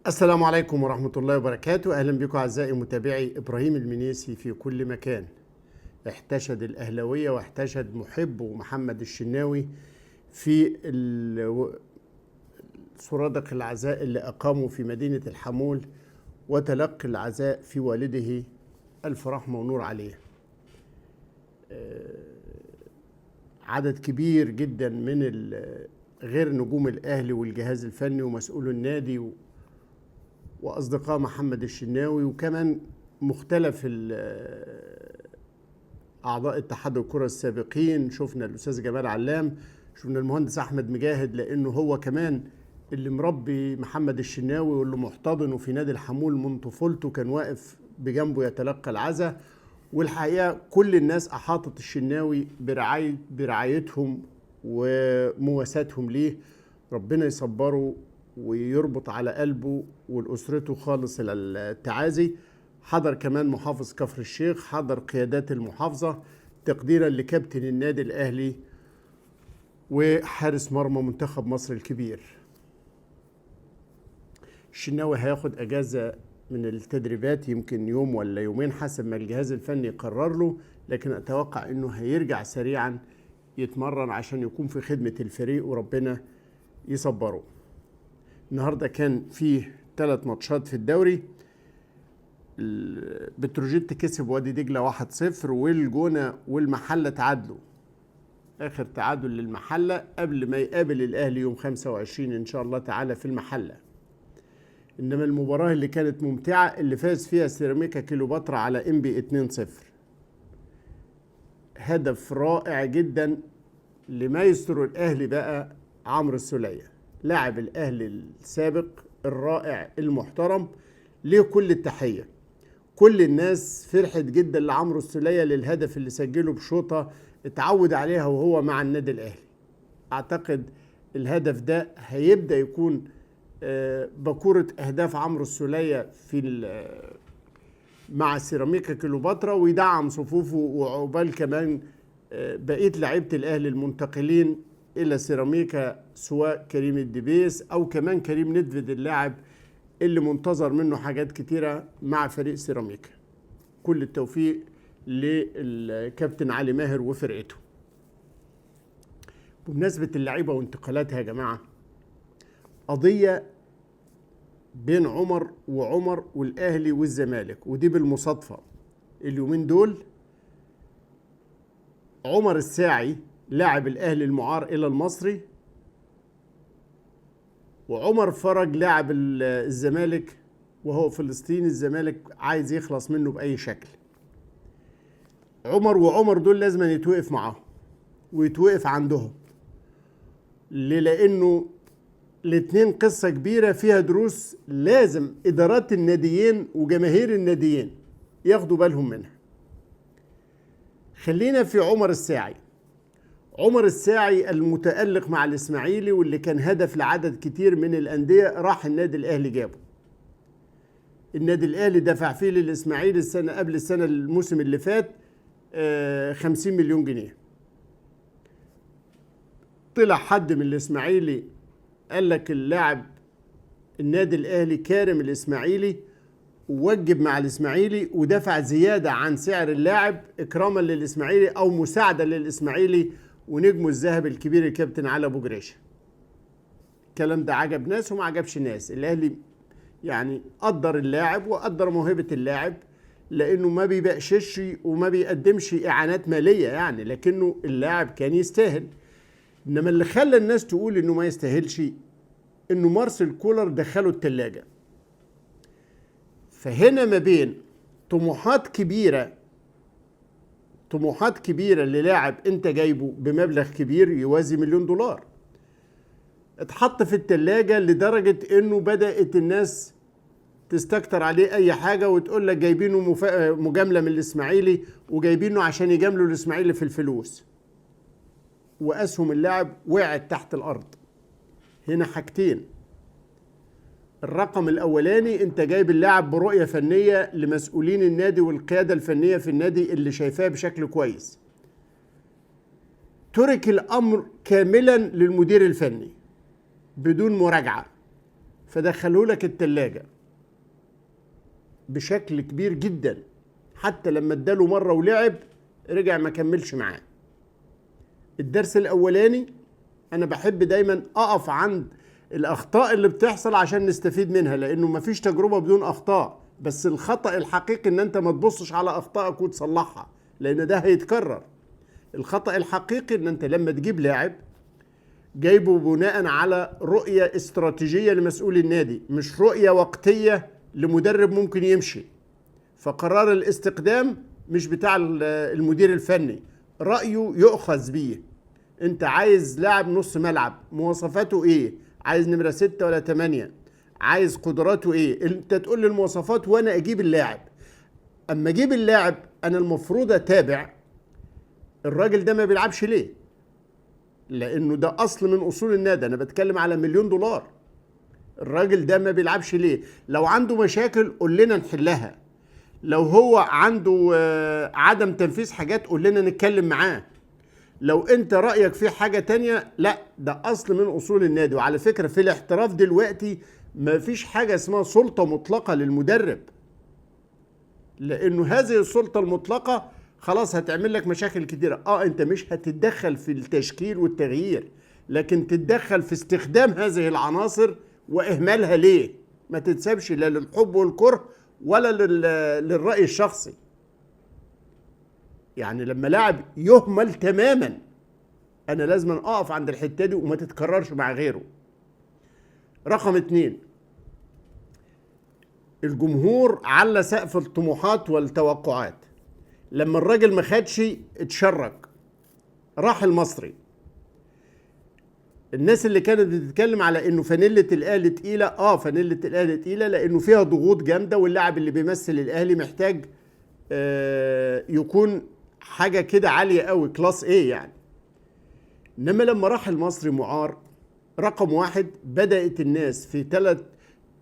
السلام عليكم ورحمة الله وبركاته. أهلا بكم أعزائي متابعي إبراهيم المنيسي في كل مكان. احتشد الأهلاوية واحتشد محبة محمد الشناوي في سرادق العزاء اللي أقاموا في مدينة الحمول، وتلقي العزاء في والده، ألف رحمة ونور عليه. عدد كبير جدا من غير نجوم الأهلي والجهاز الفني ومسؤول النادي وأصدقاء محمد الشناوي، وكمان مختلف أعضاء اتحاد الكرة السابقين. شفنا الأستاذ جمال علام، شفنا المهندس أحمد مجاهد، لأنه هو كمان اللي مربي محمد الشناوي واللي محتضنه في نادي الحمول من طفولته، كان واقف بجنبه يتلقى العزاء. والحقيقة كل الناس أحاطت الشناوي برعايتهم ومواساتهم ليه. ربنا يصبره ويربط على قلبه ولأسرته خالص التعازي. حضر كمان محافظ كفر الشيخ، حضر قيادات المحافظة تقديرا لكابتن النادي الأهلي وحارس مرمى منتخب مصر الكبير. الشناوي هياخد أجازة من التدريبات يمكن يوم ولا يومين حسب ما الجهاز الفني قرر له، لكن أتوقع أنه هيرجع سريعا يتمرن عشان يكون في خدمة الفريق، وربنا يصبره. النهاردة كان فيه 3 ماتشات في الدوري. بتروجيت كسب وادي دجلة 1-0، والجونة والمحلة تعادلوا، آخر تعادل للمحلة قبل ما يقابل الأهلي يوم 25 إن شاء الله تعالى في المحلة. إنما المباراة اللي كانت ممتعة اللي فاز فيها سيراميكا كيلوباترا على إنبي 2-0، هدف رائع جدا لمايسترو الأهلي بقى عمرو السولية، لاعب الأهلي السابق الرائع المحترم، ليه كل التحية. كل الناس فرحت جدا لعمرو السولية للهدف اللي سجله بشوطة اتعود عليها وهو مع النادي الأهلي. أعتقد الهدف ده هيبدأ يكون بكورة أهداف عمرو السولية في مع سيراميكا كيلوباترا، ويدعم صفوفه وعقبال كمان بقية لعيبة الأهلي المنتقلين إلى سيراميكا، سواء كريم الدبيس أو كمان كريم ندفد اللاعب اللي منتظر منه حاجات كتيرة مع فريق سيراميكا. كل التوفيق للكابتن علي ماهر وفرقته. بمناسبة اللعيبة وانتقالاتها يا جماعة، قضية بين عمر وعمر والأهلي والزمالك، ودي بالمصادفة اليومين دول. عمر الساعي لاعب الأهلي المعار إلى المصري، وعمر فرج لاعب الزمالك وهو فلسطيني، الزمالك عايز يخلص منه بأي شكل. عمر وعمر دول لازم يتوقف معاهم ويتوقف عندهم، ليه؟ لأنه الاتنين قصة كبيرة فيها دروس لازم إدارات الناديين وجماهير الناديين ياخدوا بالهم منها. خلينا في عمر الساعي. عمر الساعي المتألق مع الإسماعيلي واللي كان هدف لعدد كتير من الأندية، راح النادي الأهلي جابه. النادي الأهلي دفع فيه للإسماعيلي السنة قبل السنة الموسم اللي فات 50 مليون جنيه. طلع حد من الإسماعيلي قال لك اللاعب النادي الأهلي كارم الإسماعيلي، ووجب مع الإسماعيلي ودفع زيادة عن سعر اللاعب إكراما للإسماعيلي أو مساعدة للإسماعيلي ونجمه الذهبي الكبير الكابتن علي أبو جريشة. الكلام ده عجب ناس وما عجبش ناس. الأهلي يعني قدر اللاعب وقدر موهبة اللاعب، لأنه ما بيبقشش وما بيقدمش إعانات مالية يعني، لكنه اللاعب كان يستاهل. إنما اللي خلى الناس تقول إنه ما يستاهلش إنه مارسيل كولر دخله التلاجة. فهنا ما بين طموحات كبيرة، طموحات كبيرة للاعب انت جايبه بمبلغ كبير يوازي $1,000,000، اتحط في التلاجة لدرجة انه بدأت الناس تستكتر عليه اي حاجة وتقول لك جايبينه مجاملة من الاسماعيلي وجايبينه عشان يجاملوا الاسماعيلي في الفلوس، واسهم اللاعب وقعت تحت الارض. هنا حاجتين: الرقم الاولاني انت جايب اللاعب برؤية فنية لمسؤولين النادي والقيادة الفنية في النادي اللي شايفاه بشكل كويس، ترك الامر كاملا للمدير الفني بدون مراجعة، فدخلوا لك التلاجة بشكل كبير جدا. حتى لما اداله مرة ولعب رجع ما كملش معاه. الدرس الأولاني، أنا بحب دايما أقف عند الأخطاء اللي بتحصل عشان نستفيد منها، لأنه مفيش تجربة بدون أخطاء. بس الخطأ الحقيقي إن أنت ما تبصش على أخطائك وتصلحها، لأن ده هيتكرر. الخطأ الحقيقي إن أنت لما تجيب لاعب جايبه بناء على رؤية استراتيجية لمسؤول النادي، مش رؤية وقتية لمدرب ممكن يمشي. فقرار الاستقدام مش بتاع المدير الفني، رأيه يؤخذ بيه. انت عايز لاعب نص ملعب مواصفاته ايه؟ عايز نمرة 6 ولا 8؟ عايز قدراته ايه؟ انت تقول لي المواصفات وانا اجيب اللاعب. اما اجيب اللاعب انا المفروض اتابع الراجل ده ما بيلعبش ليه، لانه ده اصل من اصول النادي. انا بتكلم على $1,000,000. الراجل ده ما بيلعبش ليه؟ لو عنده مشاكل قول لنا نحلها، لو هو عنده عدم تنفيذ حاجات قول لنا نتكلم معاه، لو انت رأيك في حاجة تانية لا، ده اصل من اصول النادي. وعلى فكرة في الاحتراف دلوقتي ما فيش حاجة اسمها سلطة مطلقة للمدرب، لانه هذه السلطة المطلقة خلاص هتعمل لك مشاكل كتيرة. انت مش هتتدخل في التشكيل والتغيير، لكن تتدخل في استخدام هذه العناصر واهمالها ليه. ما تتسابش لا للحب والكره ولا للرأي الشخصي. يعني لما لاعب يهمل تماما انا لازم اقف عند الحتة دي وما تتكررش مع غيره. رقم 2، الجمهور على سقف الطموحات والتوقعات. لما الراجل ما خدش اتشرك، راح المصري. الناس اللي كانت بتتكلم على انه فانيلة الاهلي تقيلة، فانيلة الاهلي تقيلة لانه فيها ضغوط جامدة، واللاعب اللي بيمثل الاهلي محتاج يكون حاجة كده عالية قوي، class A يعني. انما لما راح المصري معار، رقم 1 بدأت الناس في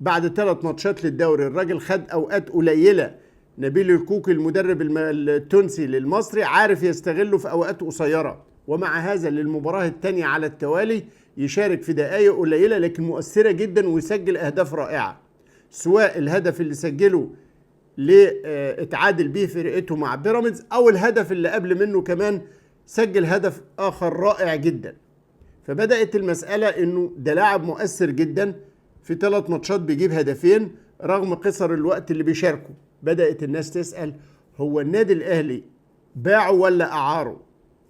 بعد 3 ماتشات للدوري الراجل خد اوقات قليلة. نبيل الكوكي المدرب التونسي للمصري عارف يستغله في اوقات قصيرة، ومع هذا للمباراة الثانية على التوالي يشارك في دقائق قليلة لكن مؤثرة جدا ويسجل أهداف رائعة، سواء الهدف اللي سجله لاتعادل بيه فرقته مع بيراميدز، أو الهدف اللي قبل منه كمان سجل هدف آخر رائع جدا. فبدأت المسألة إنه ده لاعب مؤثر جدا في 3 ماتشات بيجيب هدفين رغم قصر الوقت اللي بيشاركه. بدأت الناس تسأل هو النادي الأهلي باعه ولا أعاره؟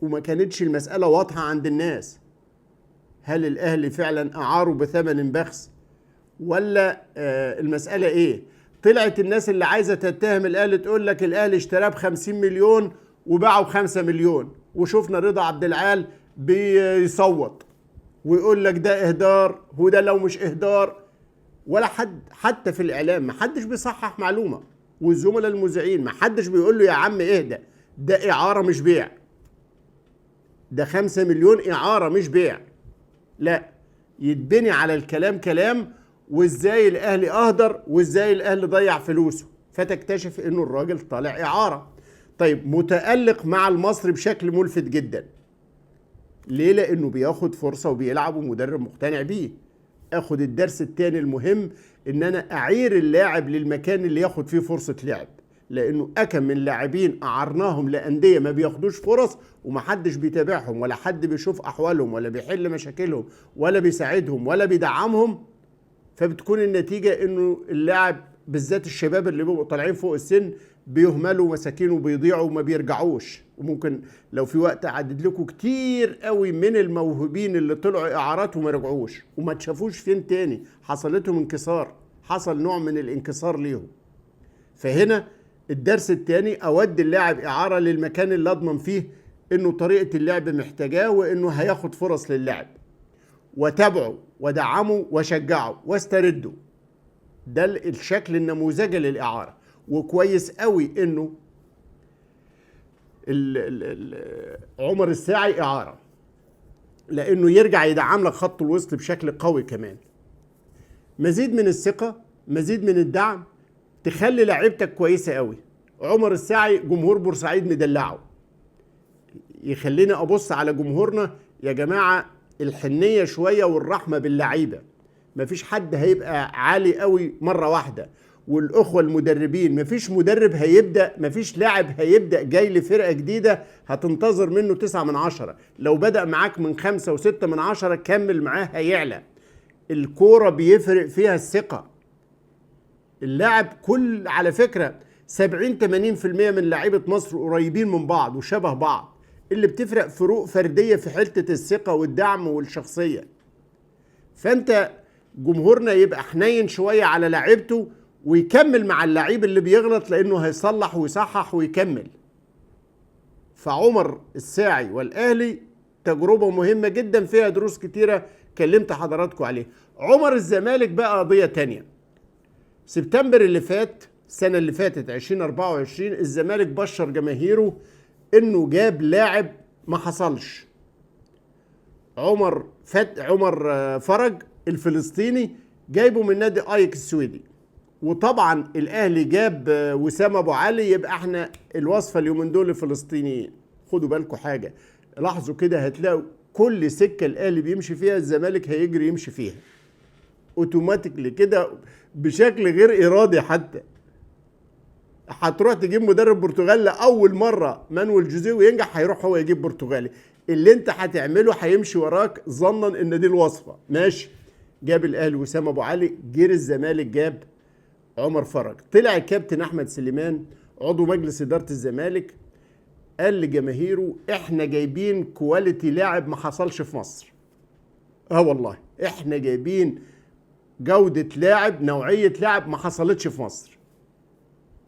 وما كانتش المسألة واضحة عند الناس. هل الأهلي فعلا أعاره بثمن بخس ولا المسألة إيه؟ طلعت الناس اللي عايزة تتهم الأهلي تقول لك الأهلي اشتراه ب50 مليون وباعه ب5 مليون، وشفنا رضا عبد العال بيصوت ويقول لك ده إهدار، وده لو مش إهدار. ولا حد حتى في الإعلام ما حدش بيصحح معلومة، والزملاء المذيعين ما حدش بيقول له يا عم اهدى، ده إعارة مش بيع، ده 5 مليون إعارة مش بيع. لا، يتبني على الكلام كلام، وازاي الأهلي أهدر وازاي الأهلي ضيع فلوسه، فتكتشف انه الراجل طالع إعارة. طيب متألق مع المصري بشكل ملفت جدا. ليه؟ لأنه بياخد فرصة وبيلعب ومدرب مقتنع بيه. اخد الدرس الثاني المهم ان انا اعير اللاعب للمكان اللي ياخد فيه فرصة لعب، لانه اكم من لاعبين اعرناهم لأندية ما بياخدوش فرص ومحدش بيتابعهم ولا حد بيشوف احوالهم ولا بيحل مشاكلهم ولا بيساعدهم ولا بيدعمهم، فبتكون النتيجة انه اللاعب بالذات الشباب اللي بيبقوا طالعين فوق السن بيهملوا مساكين وبيضيعوا وما بيرجعوش. وممكن لو في وقت اعدد لكم كتير قوي من الموهوبين اللي طلعوا اعارات وما رجعوش وما تشافوش فين تاني، حصلتهم انكسار، حصل نوع من الانكسار ليهم. فهنا الدرس التاني، اودي اللاعب اعاره للمكان اللي اضمن فيه انه طريقه اللعب محتاجاه وانه هياخد فرص للعب، وتابعه ودعمه وشجعه واسترده. ده الشكل النموذجي للاعاره. وكويس قوي انه عمر الساعي اعاره، لانه يرجع يدعم لك خط الوسط بشكل قوي كمان. مزيد من الثقة، مزيد من الدعم، تخلي لعيبتك كويسة قوي. عمر الساعي جمهور بورسعيد مدلعه، يخلينا ابص على جمهورنا يا جماعة الحنيه شوية والرحمة باللعيبه. مفيش حد هيبقى عالي قوي مرة واحدة. والاخوة المدربين، مفيش مدرب هيبدا، مفيش لاعب هيبدا جاي لفرقة جديدة هتنتظر منه 9 من 10. لو بدا معاك من 5 و6 من 10 كمل معاه هيعلى. الكورة بيفرق فيها الثقة. اللاعب كل على فكرة 70-80% من لاعيبه مصر قريبين من بعض وشبه بعض، اللي بتفرق فروق فردية في حتة الثقة والدعم والشخصية. فانت جمهورنا يبقى حنين شوية على لاعيبته ويكمل مع اللعيب اللي بيغلط، لانه هيصلح ويصحح ويكمل. فعمر الساعي والاهلي تجربه مهمة جدا فيها دروس كتيرة كلمت حضراتكم عليه. عمر الزمالك بقى قضية تانية. سبتمبر اللي فات، السنة اللي فاتت 2024، الزمالك بشر جماهيره انه جاب لاعب ما حصلش. عمر فرج الفلسطيني جايبه من نادي ايك السويدي، وطبعا الاهلي جاب وسام ابو علي. يبقى احنا الوصفة اليومين دول الفلسطينيين. خدوا بالكم حاجة، لاحظوا كده، هتلاقوا كل سكة الاهلي بيمشي فيها الزمالك هيجري يمشي فيها automatically كده بشكل غير ارادي. حتى هتروح تجيب مدرب برتغالي لاول مرة مانويل جوزيه وينجح، هيروح هو يجيب برتغالي. اللي انت هتعمله هيمشي وراك ظنا ان دي الوصفة. ماشي، جاب الاهلي وسام ابو علي، جير الزمالك جاب عمر فرج. طلع الكابتن احمد سليمان عضو مجلس ادارة الزمالك قال لجماهيره احنا جايبين quality لاعب ما حصلش في مصر. اه والله احنا جايبين جوده لاعب، نوعية لاعب ما حصلتش في مصر.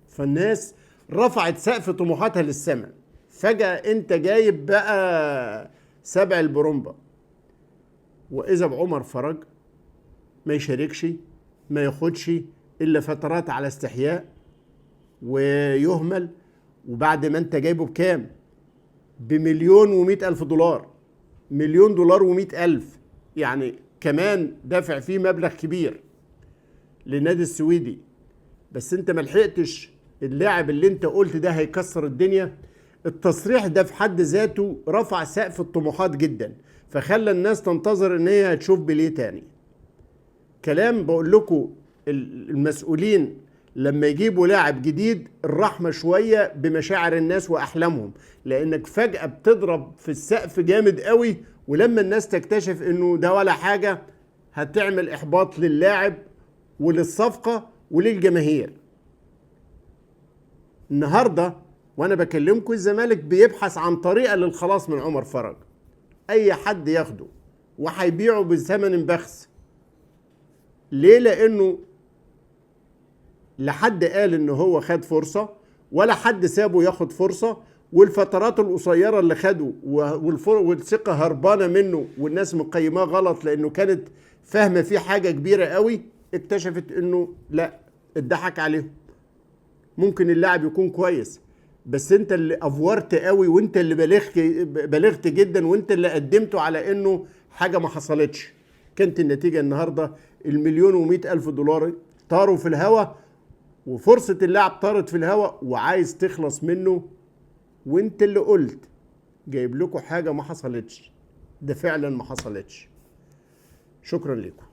فالناس رفعت سقف طموحاتها للسماء. فجأة انت جايب بقى سبع البرومبا، واذا بعمر فرج ما يشاركش، ما ياخدش الا فترات على استحياء ويهمل. وبعد ما انت جايبه بكام؟ ب1,100,000 دولار، $1,100,000، يعني كمان دافع فيه مبلغ كبير للنادي السويدي. بس انت ما لحقتش اللاعب اللي انت قلت ده هيكسر الدنيا. التصريح ده في حد ذاته رفع سقف الطموحات جدا، فخلى الناس تنتظر ان هي هتشوف بليه تاني. كلام بقول لكم المسؤولين لما يجيبوا لاعب جديد الرحمة شوية بمشاعر الناس وأحلامهم، لأنك فجأة بتضرب في السقف جامد قوي، ولما الناس تكتشف انه ده ولا حاجة هتعمل إحباط للاعب وللصفقة وللجماهير. النهاردة وانا بكلمكم الزمالك بيبحث عن طريقة للخلاص من عمر فرج، اي حد ياخده وهيبيعه بثمن بخس. ليه؟ لانه لا حد قال ان هو خد فرصة ولا حد سابه ياخد فرصة، والفترات القصيرة اللي خده والثقة هربانة منه والناس مقيماه غلط لانه كانت فاهمة فيه حاجة كبيرة قوي، اكتشفت انه لا، اتضحك عليهم. ممكن اللاعب يكون كويس، بس انت اللي افورت قوي وانت اللي بلغت جدا وانت اللي قدمته على انه حاجة ما حصلتش. كانت النتيجة النهاردة $1,100,000 طاروا في الهوا، وفرصة اللاعب طارت في الهوا وعايز تخلص منه، وانت اللي قلت جايب لكم حاجة ما حصلتش. ده فعلا ما حصلتش. شكرا لكم.